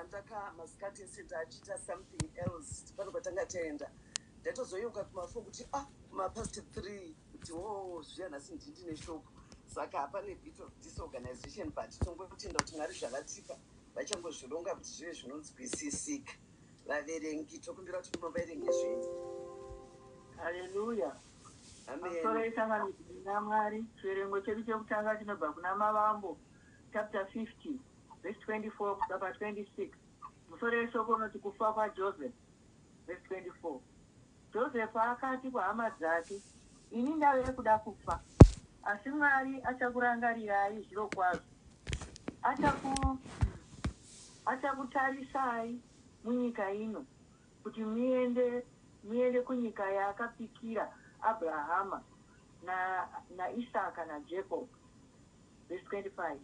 Ndandaka masikati ese ndachiita something else pano patanga taenda. Ndatozoyeuka kuma4 kuti, ah, kumapast 3 kuti, o, zviya nhasi ndindine shoko. Saka hapane bit of disorganization, but tongotenda kuti Mwari zvavatipa vachangozvironga kuti zvive zvinonzwisisika. Vaverengi, tokumbira kuti munoverenge zvenyu. Haleluya. Amen. Pamusoro isangano naMwari. Chiverengo chedu chekutanga chinobva kuna Mavambo chapter 50 verse 24 kusvika pa26. Musoro weshoko unoti "Kufa kwaJoseph". Verse 24, Joseph akati kuhama dzake, "Ini ndave kuda kufa, asi Mwari achakurangarirai zviro kwazvo, achakutarisai munyika ino kuti muende kunyika yaakapikira Abrahama naIsaka naJacob." Verse 25,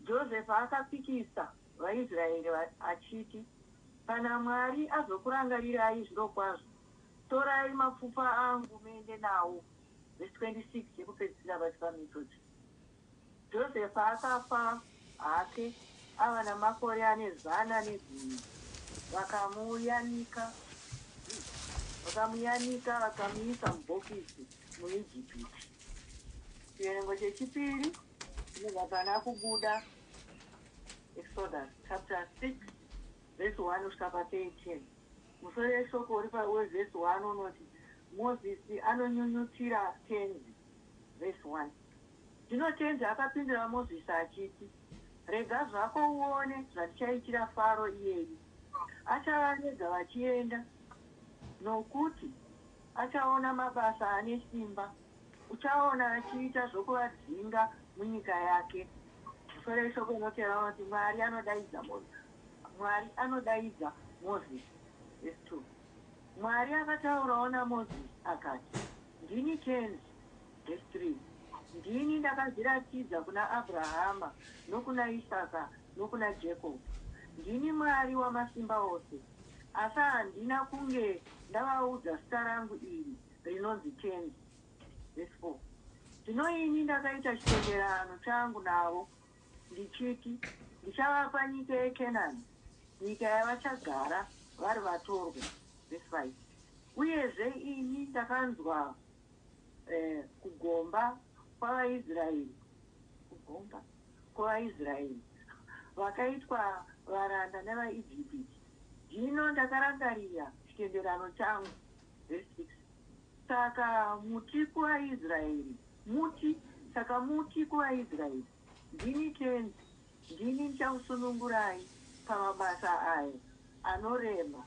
Joseph akapikisa vaIsraeri achiti, "Kana Mwari azokurangarirai zviro kwazvo, torai mapfupa angu muende nawo." Verse 26 yekupedzisira vachipamitsotsi. Joseph akafa hake ava namakore ane 110. Vakamuyanika, vakamuisa mubhokisi muIjipiti. Chiverengo chechipiri chinobva pana Kubuda, Exodus chapter 6 verse 1 kusvika pa13. Musoro weshoko uri wevhesi 1 unoti, "Mozisi anonyunyutira Tenzi." Vhesi 1, Zvino Tenzi akapindura Mozisi achiti, "Rega zvako uone zvandichaitira Faro iyeyu. Achavarega vachienda, nokuti achaona mabasa ane simba. Uchaona achiita zvokuvadzinga munyika yake." Musoro weshoko unotera unoti, "Mwari anodaidza Mozisi." Vhesi 2, Mwari akataurawo naMozisi akati, "Ndini Tenzi." Vhesi 3, "Ndini ndakazviratidza kuna Abrahama nokuna Isaka nokuna Jakobho. Ndini Mwari wamasimba ose, asi handina kunge ndavaudza zita rangu iri rinonzi Tenzi." Vhesi 4, Zvino ini ndakaita chitenderano changu navo ndichiti ndichavapa nyika yeKenani, nyika yavachagara vari vatorwa. Vhesi 5, Uyezve ini ndakanzwa kugomba kwavaIsraeri vakaitwa varanda nevaIjipiti. Zvino ndakarangarira chitenderano changu. Vhesi 6, Saka muti kuvaIsraeri, 'Ndini Tenzi. Ndini ndichakusunungurai pamabasa aya anorema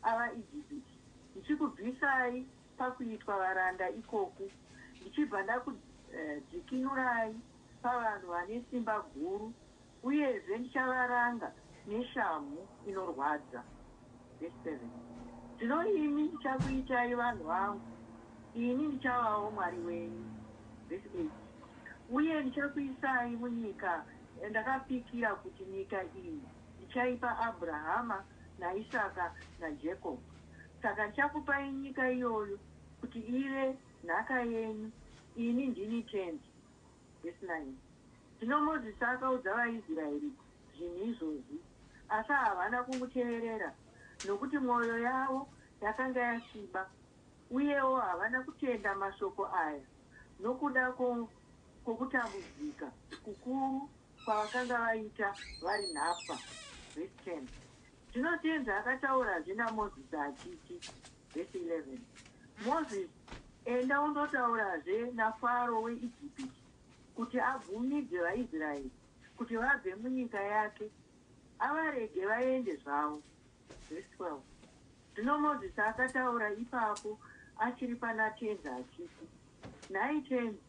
avaIjipiti, ndichikubvisai pakuitwa varanda ikoku, ndichibva ndakudzikinurai pavanhu vane simba guru. Uyezve ndichavaranga neshamhu inorwadza." Vhesi 7, Zvino imi ndichakuitai vanhu vangu, ini ndichavawo Mwari wenyu. Vhesi 8, Uye ndichakuisai munyika yandakapikira kuti nyika iyi ndichaipa Abrahama naIsaka naJakobho. Saka ndichakupai nyika iyoyo kuti ive nhaka yenyu. Ini ndini Tenzi. Vhesi 9, Zvino Mozisi akaudza vaIsraeri zvinhu izvozvi, asi havana kumuteerera, nokuti mwoyo yavo yakanga yasviba, uyewo havana kutenda mashoko aya nokuda kwokutambudzika kukuru kwavakanga vaita vari nhapwa. Vhesi 10, Zvino Tenzi akataurazve naMozisi achiti, vhesi 11, "Mozisi, enda undotaurazve naFaro weIjipiti kuti abvumidze vaIsraeri kuti vabve munyika yake, avarege vaende zvavo." Vhesi 12, Zvino Mozisi akataura ipapo achiri pana Tenzi achiti, "Nhai Tenzi,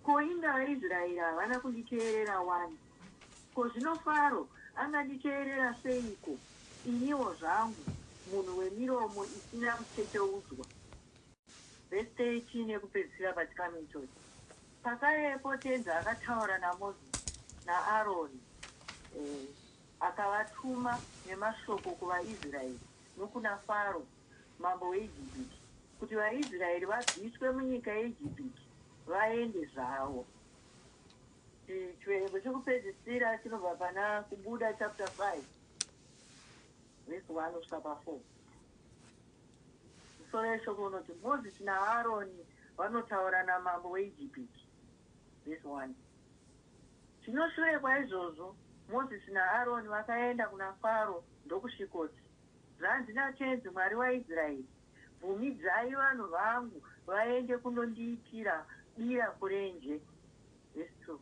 ko inga vaIsraeri havana kunditeerera wani? Ko zvino Faro anganditeerera seiko, iniwo zvangu munhu wemiromo isina kuchecheudzwa?" Vhesi 13 yekupedzisira pachikamu ichocho. Pakarepo Tenzi akataura naMozisi naAroni, akavatuma nemashoko kuvaIsraeri nokuna Faro mambo weIjipiti kuti vaIsraeri vabviswe munyika yeIjipiti vaende zvavo. Chiverengo chekupedzisira chinobva pana Kubuda chapter 5. 1 kusvika pa4. Musoro weshoko unoti, "Mozisi naAroni vanotaura namambo weIjipiti." Vhesi 1. Zvino shure kwaizvozvo Mozisi naAroni vakaenda kuna Faro ndokusvikoti, "Zvanzi naTenzi Mwari waIsiraeri, Bvumidzai vanhu vangu vaende kunondiitira bira kurenje." Vhesi 2.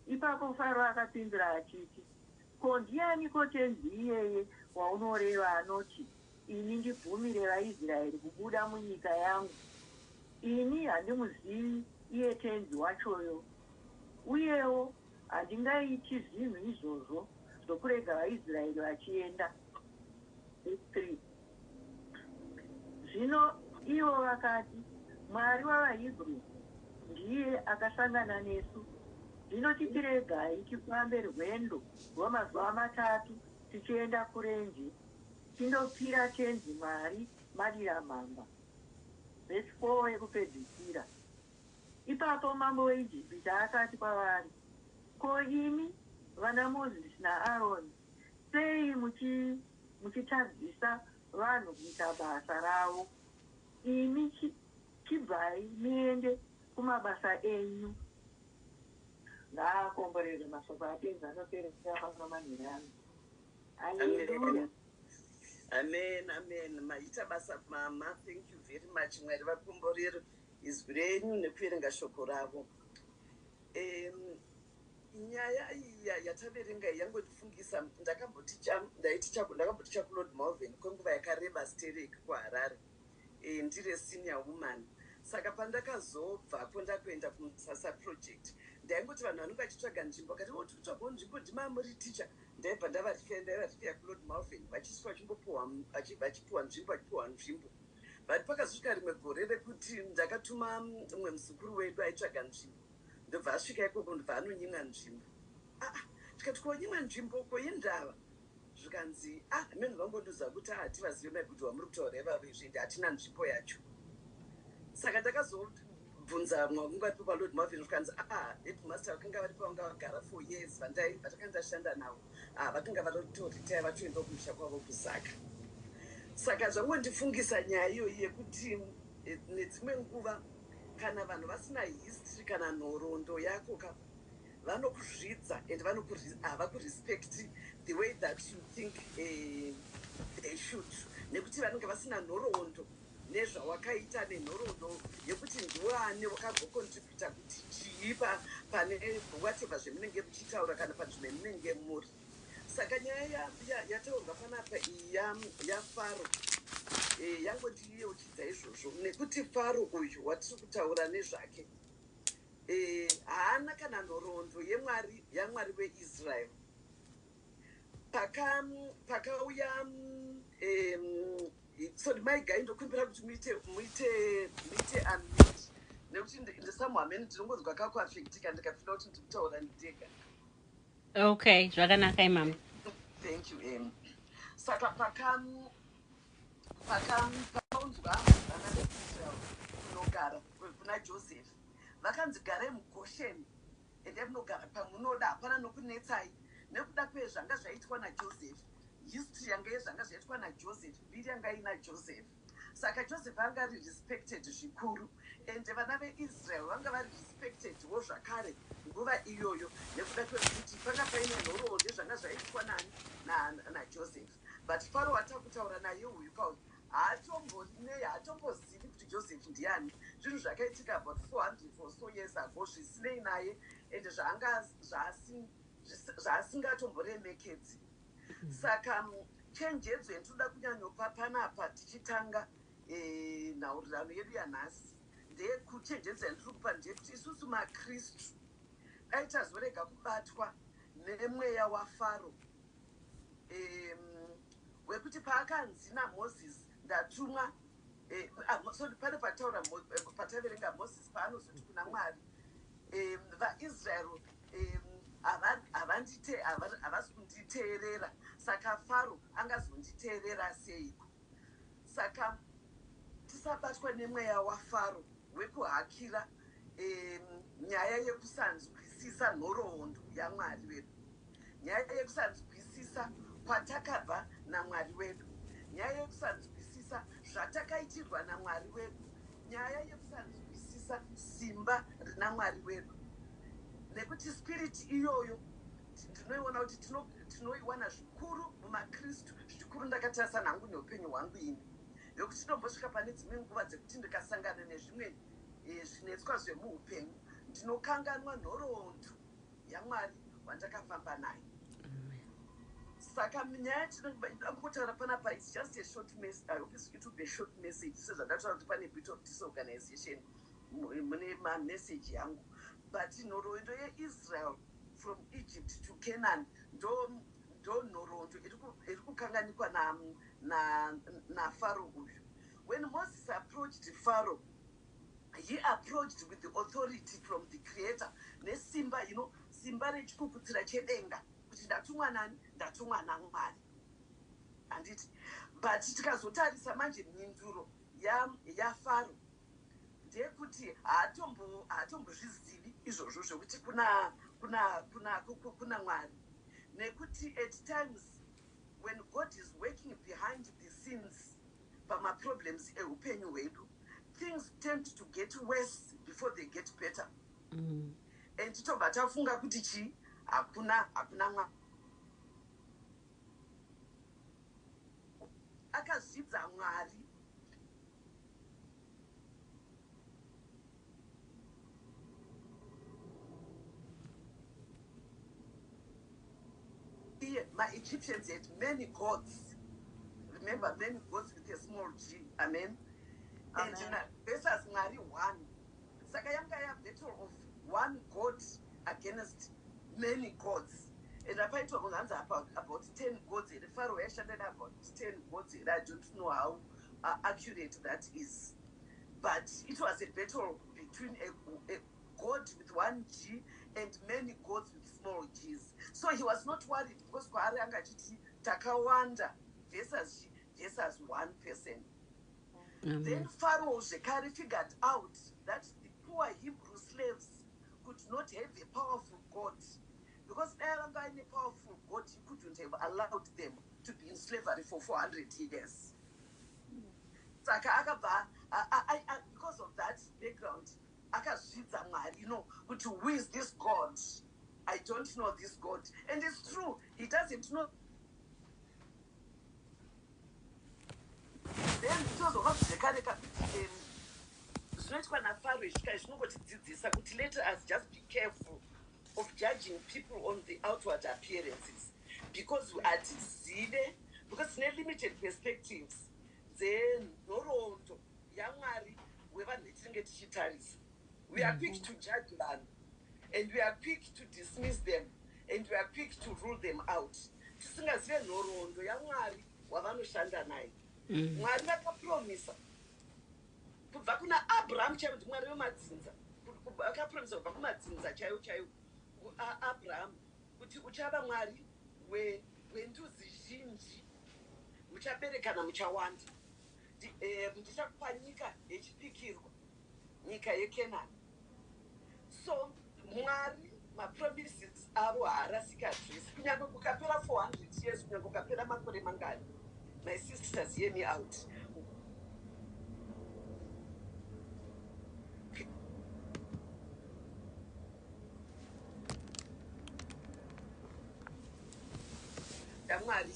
Ipapo Faro akapindura achiti, "Ko ndianiko Tenzi iyeye waunoreva anoti ini ndibvumire vaIsiraeri kubuda munyika yangu? Ini handimuzivi iye Tenzi wachoyo. Uyewo handingaiti zvinhu izvozvo zvokurega vaIsiraeri vachienda." Vhesi 3. Zvino ivo vakati, "Mwari wavaHebheru ndiye akasangana nesu. Zvino chitiregai tifambe rwendo rwamazuva 3 tichienda kurenje, tindopira Tenzi Mwari madiramhamba." Vhesi 4 yekupedzisira. Ipapo mambo weIjipita akati kwavari, "Ko imi vana Mozisi naAroni, sei muchitadzisa vanhu kuita basa ravo? Imi chibvai muende kumabasa enyu." Ngaakomborerwe mashoko aTenzi anoperera pano manheru ano. Haleluya. Amen, amen. Maita basa, mama. Thank you very much. Mwari vakomborere izwi renyu nekuverenga shoko ravo. Nyaya iyi yataverenga iyi yangondifungisa ndakamboticha, ndaiticha, ndakamboticha kuLord Malvern kwenguva yakareba sterek kuHarare, ndiri senior woman. Saka pandakazobvako ndakuenda kuMusasa Project, ndaingoti vanhu vanenge vachitsvaga nzvimbo, akati, "O, tiri kutsvagawo nzvimbo, ndimamuri ticha." Ndaibva ndavarifeya, ndaivarifeya kuLord Malvern, vachisvika vachipiwa nzvimbo, vachipiwa nzvimbo. But pakazosvika rimwe gore rekuti ndakatuma mumwe muzukuru wedu aitsvaga nzvimbo, ndobva asvika ikoko, ndobva anonyimwa nzvimbo. Aa, tikati, "Konyimwa nzvimbo ko yendava?" Zvikanzi, "Ah, meni vangondiudza kuti hativazive maiguti wamuri kutaura ivavo izvi, ende hatina nzvimbo yacho." Saka ndakazobvunza mwakunga varipo paLord Malvern, zvikanzi, "Ah, headmaster vakanga varipo, vanga vagara for years, vatakanga ndashanda navo, ah, vakanga vatoretire, vatoenda kumusha kwavo kuZaka." Saka zvangondifungisa nyaya iyoyi yekuti nedzimwe nguva kana vanhu vasina history kana nhoroondo yako ka, vanokuzvidza and havakurespecti the way that you think they should, nekuti vanenge vasina nhoroondo nezvawakaita, nenhoroondo yekuti ndiwani wakagocontributa kuti chii pane whatever zvemunenge muchitaura kana panzvimbo yemunenge muri. Saka nyaya yataurwa panapa iyi yaFaro yangondiyeuchidza izvozvo, nekuti Faro uyu watiri kutaura nezvake haana kana nhoroondo yemwari, yaMwari weIsrael. Pakauya sorry, maigai, ndokumbira kuti muite unmute, nekuti ndisamuhameni, ndinongonzwa kakuaffectika ndikafeela kuti ndikutaura ndega. Okay, zvakanaka, imama. Thank you. Saka pakaunzwa vana veIsrael kunogara kuna Joseph, vakanzi, "Garai muGosheni, ende munogara pamunoda, hapana nokunetsai," nekuda kwezvanga zvaitwa naJoseph, history yanga yezvanga zvaitwa naJoseph, mbiri yanga ina Joseph. Saka Joseph anga ari respected zvikuru, ende vana veIsrael vanga vari respected wo zvakare nguva iyoyo, nekuda kwekuti panga paine nhoroondo yezvanga zvaitwa nani, naJoseph. But Faro watakutaura naye uyu kauyu haatombozivi kuti Joseph ndiani. Zvinhu zvakaitika about 400 or so years ago, zvisinei naye, ende zvaasingatomboremekedzi. Saka chenjedzo yandinoda kunyanyopa panapa tichitanga nhaurirano yedu yanhasi, ndeyekuchenjedzo yandiri kupa ndeyekuti isusu maKristu dai tazorega kubatwa nemweya waFaro wekuti paakanzi naMozisi, "Ndatumwa," sorry, pane pataura pataverenga Mozisi paanozoti kuna Mwari, "VaIsraeri havasi kunditeerera, saka Faro angazonditeerera seiko?" Saka tisabatwa nemweya waFaro wekuhakira nyaya yekusanzwisisa nhoroondo yaMwari wedu, nyaya yekusanzwisisa kwatakabva naMwari wedu. Nyaya yekusanzwisisa zvatakaitirwa naMwari wedu, nyaya yekusanzwisisa simba rina Mwari wedu, nekuti spirit iyoyo ndinoiona kuti tinoiwana zvikuru mumaKristu, zvikuru ndakatarisa hangu neupenyu hwangu ini, yokuti tinombosvika pane dzimwe nguva dzekuti ndikasangana nezvimwe zvinetswa zvemuupenyu, ndinokanganwa nhoroondo yaMwari wandakafamba naye. Saka nyaya tinoda kutaura panapa is just a short message. I hope it will be a short message, sezvandataura kuti pane bit of disorganization mune mameseji yangu, but nhoroondo yeIsrael from Egypt to Canaan ndo nhoroondo iri kukanganikwa naFaro uyu. When Moses approached Pharaoh, he approached with the authority from the Creator, nesimba, simba rechikukutsira chedenga, kuti ndatumwa nani? Ndatumwa naMwari, handiti? But tikazotarisa manje, mhinduro yaFaro ndeyekuti haatombozvizivi izvozvo zvekuti kuna Mwari, nekuti at times when God is working behind the scenes pamaproblems eupenyu hwedu, things tend to get worse before they get better. And titobva tafunga kuti chii? Hakuna Mwari. Akazvidza Mwari. Iye maEgyptians had many gods, remember, many gods with a small g. Amen. And Amen. Versus Mwari one. Saka yanga yabattle of one god against many gods, and apaitwa kunhanzi about 10 gods here. Pharaoh yaishanda about 10 gods here. I don't know how accurate that is, but it was a battle between a god with one G and many gods with small g's. So he was not worried, because kwaari anga achiti takawanda versus one person. Amen. Then Pharaoh zvekare figured out that the poor Hebrew slaves could not have a powerful god, because dai vanga vaine powerful god, he couldn't have allowed them to be in slavery for 400 years. Saka akabva, because of that background, akazvidza Mwari, kuti who is this God? I don't know this God. And it's true, he doesn't know. Then tozova zvekare kakuti zvinoitwa naFaro izvi zvinongotidzidzisa kuti let us just be careful of judging people on the outward appearances, because hatizive, because tine limited perspectives dzenhoroondo yaMwari wevanhu vetinenge tichitarisa. We are quick to judge vanhu, and we are quick to dismiss them, and we are quick to rule them out, tisingazive nhoroondo yaMwari wavanoshanda naye. Mwari vakapromisa kubva kuna Abrahamu chaivo, kuti Mwari wemadzinza, vakapromisa kubva kumadzinza chaivo chaivo, Abrahamu, kuti uchava Mwari wendudzi zhinji, muchaberekana, muchawanda. Ndichakupa nyika yechipikirwa, nyika yeKenani. So Mwari, mapromises avo haarasika zvese, kunyange kukapera 400 years, kunyange kukapera makore mangani. My sisters, hear me out. YaMwari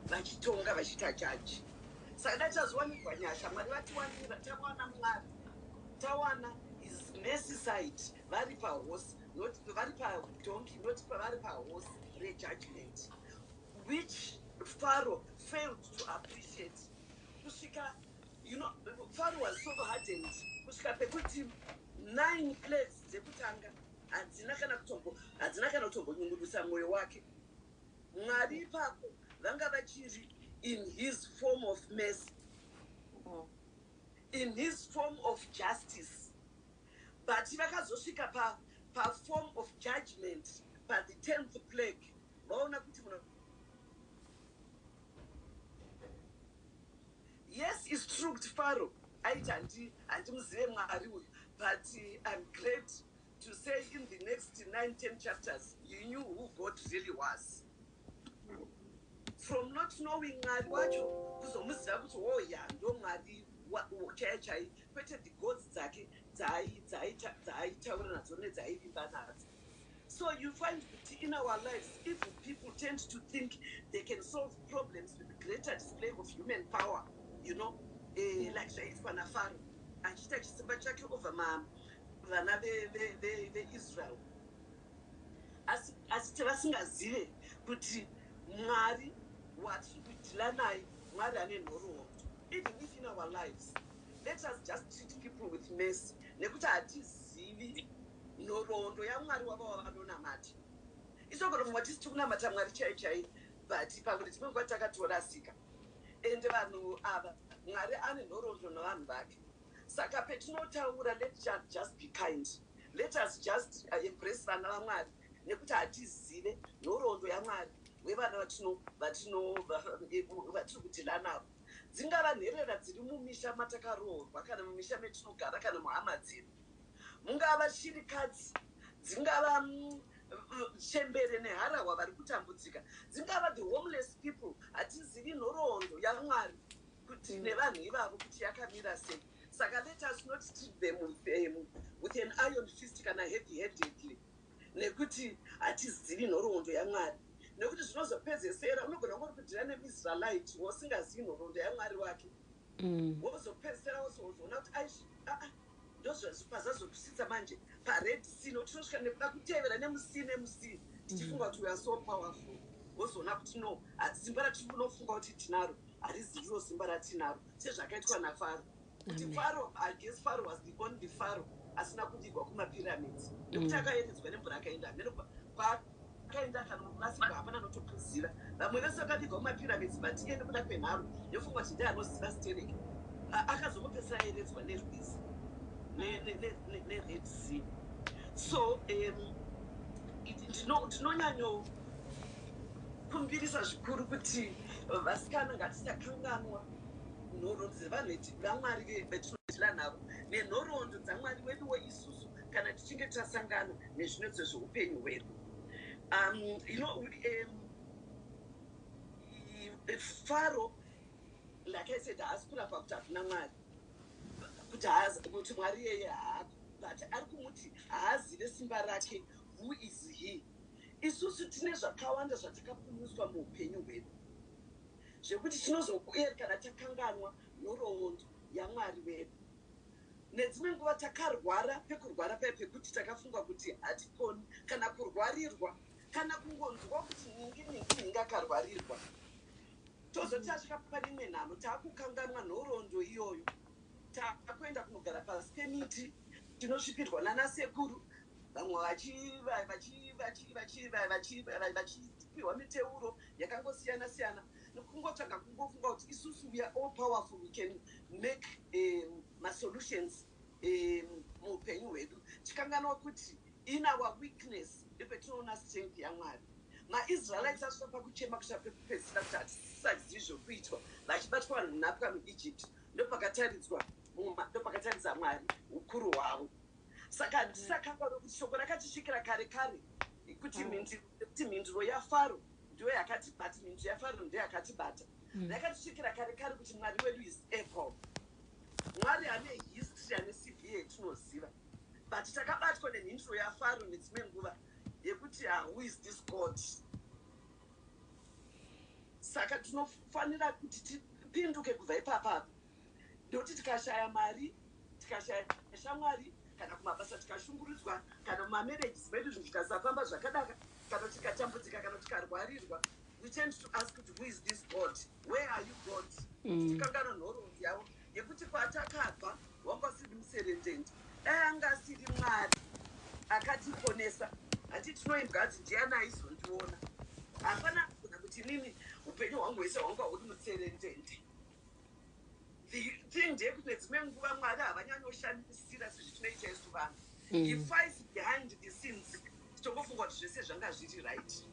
Vachitonga, vachiita jaji. Saka dai tazowanikwa nyasha, Mwari vatiwanira, tawana Mwari, tawana His mercy side, vari pahorse, not vari padonkey, not vari pahorse rejudgment, which Pharaoh failed to appreciate kusvika, Pharaoh was so hardened kusvika pekuti nine plagues dzekutanga hadzina kana kutombonyungudusa mwoyo wake. Mwari ipapo vanga vachiri in His form of mercy, in His form of justice, but vakazosvika paform of judgment pathe 10th plague, vaona kuti muno. Yes, it's true kuti Pharaoh aiti, "Handimuzive Mwari uyu," but I'm glad to say in the next 9 10 chapters he knew who God really was. From not knowing Mwari wacho kuzomuziva kuti, oh ya, ndo Mwari chai chai, kwete the gods dzake dzaaitaura nadzo nedzaivimba nadzo. So you find kuti in our lives, evil people tend to think they can solve problems with greater display of human power, like zvaiitwa naFaro achiita chisimba chake over vana veIsrael, asi tevasingazive kuti Mwari watiri kudeala naye, Mwari ane nhoroondo. Even if in our lives, let us just treat people with mercy, nekuti hatizivi nhoroondo yaMwari wavo wavanonamata. Isogona kumwa tisi tiri kunamata Mwari chai chai, but pamwe dzimwe nguva takatorasika. Ende vanhu ava, Mwari ane nhoroondo nevanhu vake. Saka petinotaura, let just be kind, let us just embrace vana vaMwari, nekuti hatizive nhoroondo yaMwari wevana vatiri kudeala navo. Dzingava nherera dziri mumisha matakaroorwa, kana mumisha metinogara, kana muhama dzedu, mungava shirikadzi, dzingava chembere neharahwa vari kutambudzika, dzingava the homeless people. Hatizivi nhoroondo yaMwari kuti nevanhu ivavo kuti yakamira sei. Saka let us not treat them with an iron fist kana heavy handedly, nekuti hatizivi nhoroondo yaMwari, nekuti zvinozopedzesera unogona kungori kudeala nemuIsraelite wosingazivi nhoroondo yaMwari wake, wozopedzisira wozoona kuti aishi, aa, ndozvapazazokusitsa manje paRed Sea, nokuti tinosvika nekuda kutevera nemusea nemusea tichifunga kuti we are so powerful. Wozoona kuti no, simba ratinofunga kuti tinaro hariziviro simba ratinaro, sezvakaitwa naFaro kuti Amen. Faro, I guess Faro was the only Pharaoh asina kuvigwa kumapyramids, nekuti akayeredzwa nemvura akaenda hameno kwaakaenda, kana kurasikwa hapana notokuziva. Vamwe vese vakavigwa kumapyramids, but iye nekuda kwenharo yofunga kuti ndiye anoziva stereki, akazongopedzisira ayeredzwa nerwizi, neRed Sea. So ndinonyanyokumbirisa zvikuru kuti vasikana ngatisakanganwa nhoroondo dzevanhu vaMwari vetinodeala navo, nenhoroondo dzaMwari weduwo isusu kana tichinge tasangana nezvinetso zveupenyu hwedu. Pharaoh, like I said, haasi kuramba kuti hakuna Mwari, kuti Mwari iyeye haako, but ari kumuti haazive simba rake. Who is he? Isusu tine zvakawanda zvatakapunyuswa muupenyu hwedu zvekuti tinozouye kana takanganwa nhoroondo yaMwari wedu. Nedzimwe nguva takarwara, pekurwara pai pekuti takafunga kuti hatikoni, kana kurwarirwa, kana kungonzwa kuti ningi ningi ningi akarwarirwa, tozoti tasvika parimwe nhano taakukanganwa nhoroondo iyoyo, taakuenda kunogara pasi pemiti, tinosvipirwa nanasekuru, vamwe vachipiwa miteuro yakangosiyana siyana, nekungotsvaga kungofunga kuti isusu we are all powerful, we can make masolutions muupenyu hwedu, tikanganwa kuti in our weakness ndopetinoona strength yaMwari. MaIsraelites asvika pakuchema kusvika pekupedzisira kuti hatisazivi zvokuitwa, vachibatwa nhapwa muEgypt, ndopakataridzwa Mwari ukuru hwavo. Saka ndisakanganwa kuti shoko rakatisvikira kare kare kuti mhinduro yaFaro ndiyo yakatibata, mhinduro yaFaro ndiyo yakatibata. Rakatisvikira kare kare kuti Mwari wedu is able. Mwari ane history, ane CV yetinoziva, but takabatwa nemhinduro yaFaro nedzimwe nguva yekuti, "Ah, who is this God?" Saka Saka tinofanira kuti tipinduke kubva ipapapa, ndokuti tikashaya mari, tikashaya shamwari, kana kumabasa tikashungurudzwa, kana mumamarriages medu zvinhu zvikasafamba zvakadaka, kana tikatambudzika, kana tikarwarirwa, we tend to ask kuti, "Who is this God? Where are you, God?" Tichikanganwa nhoroondo yavo yekuti kwatakabva wanga usiri muserendende. Dai anga asiri Mwari akatiponesa, hati tinoimbwa hadzi, ndiani aizondiona? Hapana kugona kuti inini upenyu hwangu hwese hwanga huri mutserendende. The thing ndeyekuti nedzimwe nguva Mwari havanyanyoshamisira sezvitinoita isu vanhu. He fights behind the scenes. Titongofunga kuti zvese zvanga zviri right.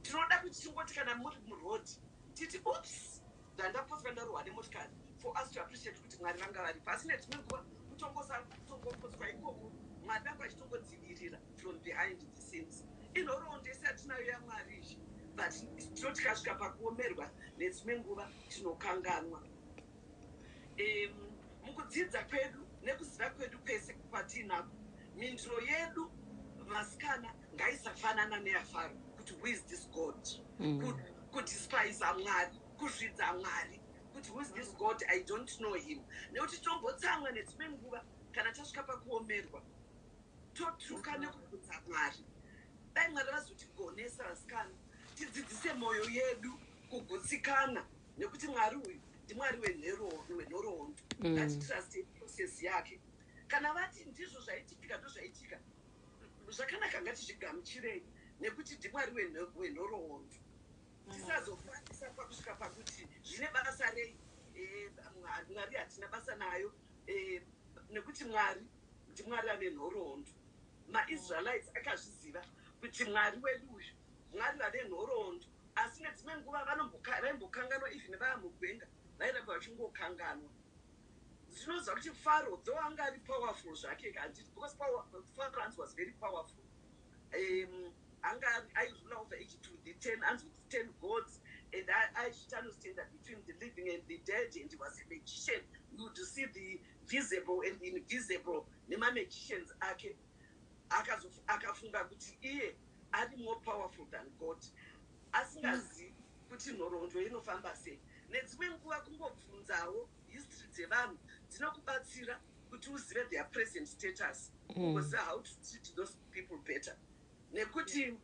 Tinoda kuti tingoti kana muri muroad titi, "Oops, ndandapotswa, ndarohwa nemotikari," for us to appreciate kuti Mwari vanga varipo. Asi nedzimwe nguva kutongopotswa ikoko, Mwari vanga vachitongodzivirira from behind the scenes. Inhoroondo yese yatinayo yaMwari izvi, but tinoti tikasvika pakuomerwa, nedzimwe nguva tinokanganwa. Mukudzidza kwedu nekuziva kwedu kwese kwatinako, mindiro yedu vasikana ngaisafanana neyaFaro kuti, "Who is this God?" Kudespisa Mwari, kuzvidza Mwari, kuti, "Who is this God? I don't know him." Nekuti tombotsamwa nedzimwe nguva kana tasvika pakuomerwa, totuka nekubvunza Mwari. Dai Mwari vazotigonesa vasikana, tidzidzise mwoyo yedu kugutsikana nekuti Mwari uyu ndiMwari wenhoroondo. Ngatitrust process yake. Kana vati ndizvo zvaitika, ndozvaitika zvakanaka, ngatizvigamuchirei nekuti ndiMwari wenhoroondo. Tisazokwanisa pakusvika pakuti zvine basa rei? Mwari hatina basa nayo, nekuti Mwari ndiMwari ane nhoroondo. MaIsraelites akazviziva kuti Mwari wedu uyu Mwari vane nhoroondo, asi nedzimwe nguva vaimbokanganwa. Even vava mugwenga vairamba vachingokanganwa. Zvinoziva kuti Faro, though anga ari powerful zvake, handiti? Because Pharaoh hanzi was very powerful. Anga airula over Egypt with the 10, hanzi with the 10 gods, and aizviti anostanda between the living and the dead, and he was a magician. You would see the visible and the invisible nemamagicians ake. Akafunga kuti iye ari more powerful than God, asingazivi kuti nhoroondo inofamba sei. Nedzimwe nguva kungobvunzawo history dzevanhu dzinokubatsira kuti uzive their present status, ugoziva how to treat those people better, nekuti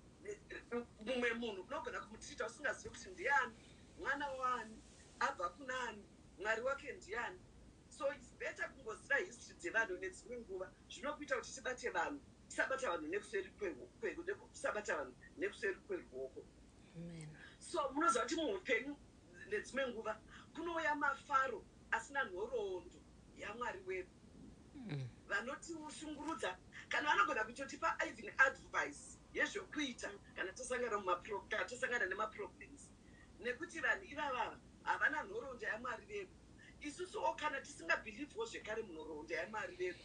mumwe munhu unogona kumutreata usingazivi kuti ndiani, mwana waani, abva kunani, Mwari wake ndiani. So it's better kungoziva history dzevanhu. Nedzimwe nguva zvinokuita kuti tibate vanhu, tisabata vanhu nekuseri, tisabata vanhu nekuseri kweruoko. So munoziva kuti muupenyu nedzimwe nguva kunouya mafaro asina nhoroondo yaMwari wedu, vanotiushungurudza, kana vanogona kutotipa even advice yezvekuita kana tasangana nemaproblems, nekuti vanhu ivavava havana nhoroondo yaMwari vedu. Isusuwo kana tisingabhilivhiwo zvekare munhoroondo yaMwari vedu,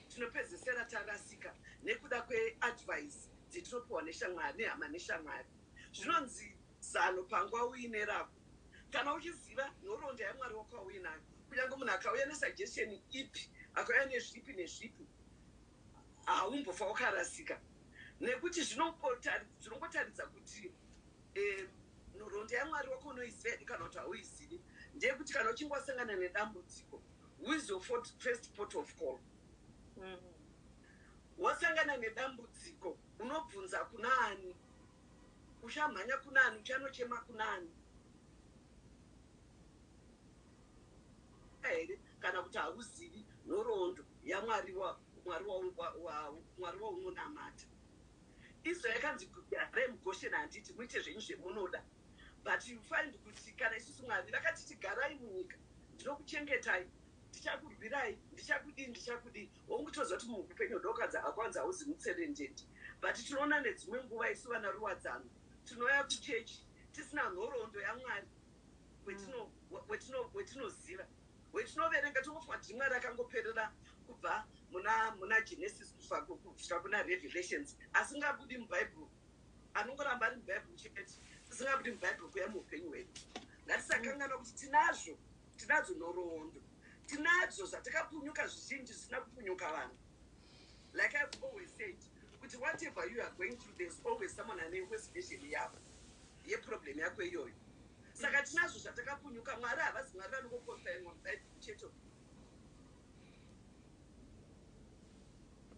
tinopedzesera tarasika nekuda kweadvice dzetinopiwa neshamwari, nehama, neshamwari. Zvinonzi zano pangwa uine rako. Kana uchiziva nhoroondo yaMwari wako wauinayo, kunyange munhu akauya nesuggestion ipi, akauya nezvipi nezvipi, haumbofa wakarasika, nekuti zvinongotaridza kuti nhoroondo yaMwari wako unoiziva here kana kuti hauizivi. Ndeyekuti kana uchinge wasangana nedambudziko, who is your first port of call? Wasangana nedambudziko, unobvunza kunaani? Uchamhanya kunaani? Uchanochema kunaani here, kana kuti hauzivi nhoroondo yaMwari Mwari waunonamata? Israel yakanzi, "Garai muGosheni, handiti? Muite zvenyu zvemunoda." But you find kuti kana isusu Mwari vakatiti, "Garai munyika, ndinokuchengetai, ndichakurwirai, ndichakudii, ndichakudii," wongutoziva kuti muupenyu hudokadza akwanzi hauzi mutserendende. But tinoona nedzimwe nguva isu vana ruwadzano tinouya kuchechi tisina nhoroondo yaMwari wetinoziva, wetinoverenga. Tongofunga kuti Mwari akangoperera kubva muna Genesis kusvika kuna Revelations, asingabudi mubhaibheri, anongoramba ari mubhaibheri chete, asingabudi mubhaibheri kuya muupenyu hwedu. Ngatisakanganwa kuti tinazvo, tinadzo nhoroondo, tinadzo zvatakapunyuka zvizhinji zvisina kupunyuka vanhu. Like I've always said kuti whatever you are going through, there's always someone ane worse version yako, yeproblem yako iyoyo. Saka tinazvo zvatakapunyuka. Mwari havazi Mwari vanongokonfainwa muBhaibheri chete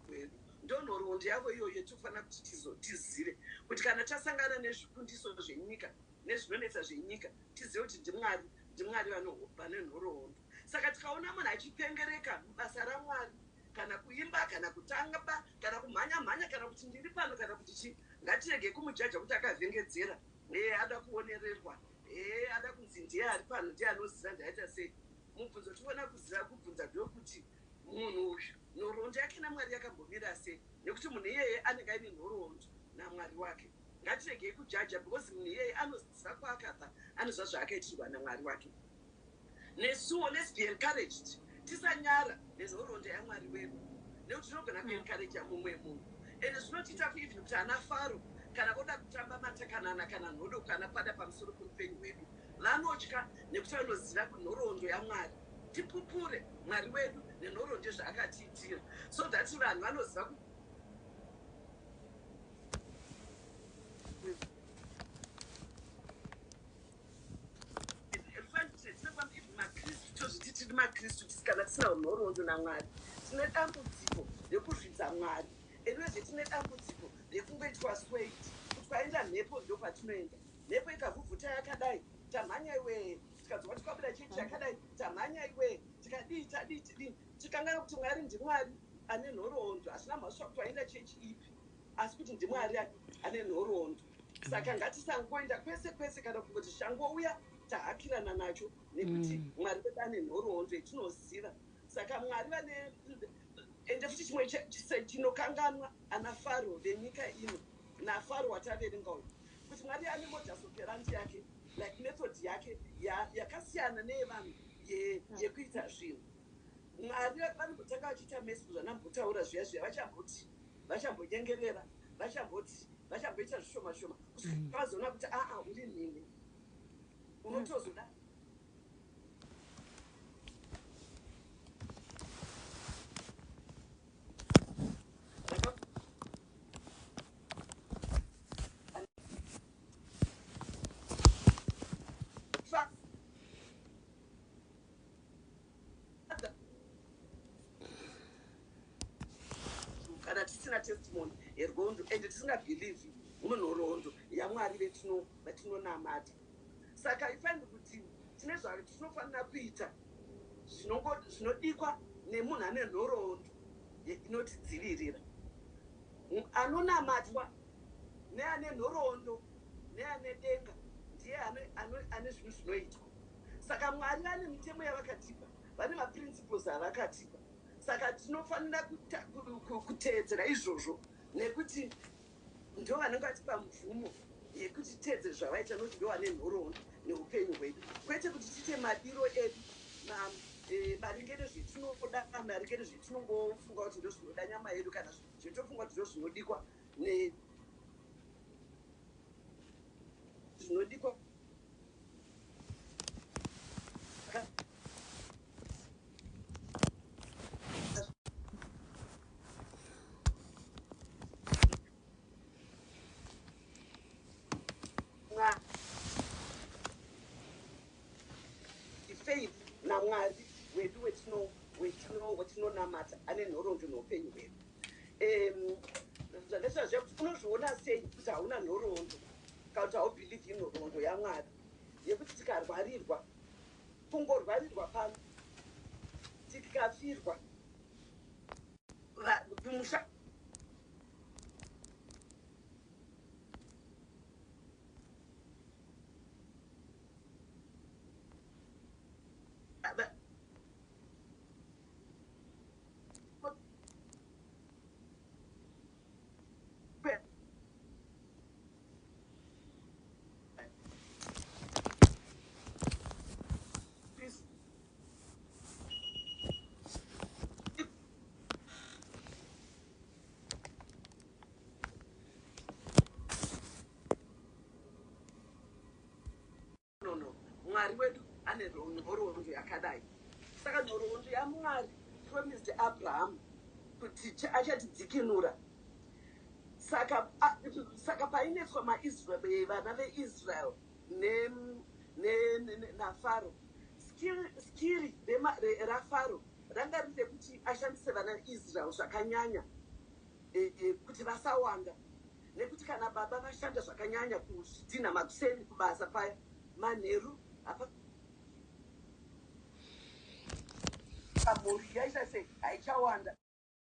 hwedu. Ndonhoroondo yavo iyoyo yetinofanira kuti tizive kuti kana tasangana nezvikundiso zvenyika nezvinonetsa zvenyika, tizive kuti ndiMwari, ndiMwari vane nhoroondo. Saka tikaona munhu achipengereka mubasa raMwari, kana kuimba, kana kutamba, kana kumhanya mhanya, kana kuti ndiri pano, kana kuti chii, ngatirege kumujaja kuti akavhengedzera, ee, ada kuonererwa, ee, ada kunzi ndiye ari pano, ndiye anoziva, ndaita sei. Mubvunzo tinoona kuziva kubvunza ndewekuti munhu uyu nhoroondo yake naMwari yakambomira sei, nekuti munhu iyeye anenge aine nhoroondo naMwari wake. Ngatiregei kujaja, because munhu iyeye anoziva kwaakabva, anoziva zvaakaitirwa naMwari wake. Nesuwo, let's be encouraged, tisanyara nenhoroondo yaMwari wedu, nekuti tinogona kuencouraja mumwe munhu. Ende zvinotiita kueven kuti ana Faro kana voda kutamba matakanana kana nhodo kana pada pamusoro peupenyu hwedu, vanotya, nekuti vanoziva kunhoroondo yaMwari. Tipupure Mwari wedu nenhoroondo yezvaakatiitira, so that vanhu vanoziva. Makristu tozviti tiri makristu, kana tisina nhoroondo naMwari, tine dambudziko rekuzvidza Mwari. Enwezve tine dambudziko rekungoitwa swayed kuti kwaenda mhepo ndo kwatinoenda. Mhepo ikavhuvhuta yakadai, tamhanya iwee. Tikadzwa tikabuda chechi yakadai, tamhanya iwee. Tikadii, tadii, tidii, tikangana kuti Mwari ndiMwari ane nhoroondo. Hazvina mhosva kuti waenda chechi ipi, asi kuti ndiMwari ane nhoroondo. Saka ngatisangoenda kwese kwese, kana kungoti changouya tahakirana nacho, nekuti Mwari wedu ane nhoroondo yetinoziva. Saka Mwari vane, ende futi chimwe chinokanganwa ana Faro venyika ino naFaro wataverenga uyu, kuti Mwari ane modus operandi yake, like method yake yakasiyana neyevanhu yekuita zvinhu. Mwari vanombotanga vachiita mercy, zvanambotaura zviya zviya, vachamboti vachambonyengerera, vachamboti vachamboita zvishoma shoma, kusvika vazoona kuti aa, uri nhinhi, unotozoda. Kana tisina testimony yerwondo ende tisingabhilivhi munhoroondo yaMwari vatinonamata, saka ifaniri kuti tine zvatinofanira kuita zvinodikwa nemunhu ane nhoroondo inotidzivirira, anonamatwa neane nhoroondo neane denga, ndiye ane zvinhu zvinoitwa. Saka Mwari vane mitemo yavakatipa, vane maprinciples avakatipa, saka tinofanira kuteedzera izvozvo, nekuti ndo vanenge vatipa mvumo yekuti titeedzere zvavaita, nokuti ndo vane nhoroondo neupenyu hwedu, kwete kuti tiite madiro edu maringe nezvetinoda, maringe nezvetinongofunga kuti ndo zvinoda nyama yedu, kana zvetofunga kuti ndo zvinodikwa zvinodikwa. Faith naMwari wedu wetinonamata ane nhoroondo neupenyu hwedu. Zvandataura zviya kuti unozviona sei kuti hauna nhoroondo, kana kuti haubhilivhi nhoroondo yaMwari, yekuti tikarwarirwa, kungorwarirwa pano, tikafirwa kumusha. Please. No, Mwari wedu ane nhoroondo yakadai. Saka nhoroondo yaMwari promised Abraham kuti achatidzikinura. Saka painetswa maIsrael, vana veIsrael. naFaro. Skiri raFaro ranga riri rekuti ashandise vana Israel zvakanyanya, kuti vasawanda, nekuti kana baba vashanda zvakanyanya kuzvidhinha makuseni kubasa paya, manheru hapa mhuri yaita sei, haichawanda.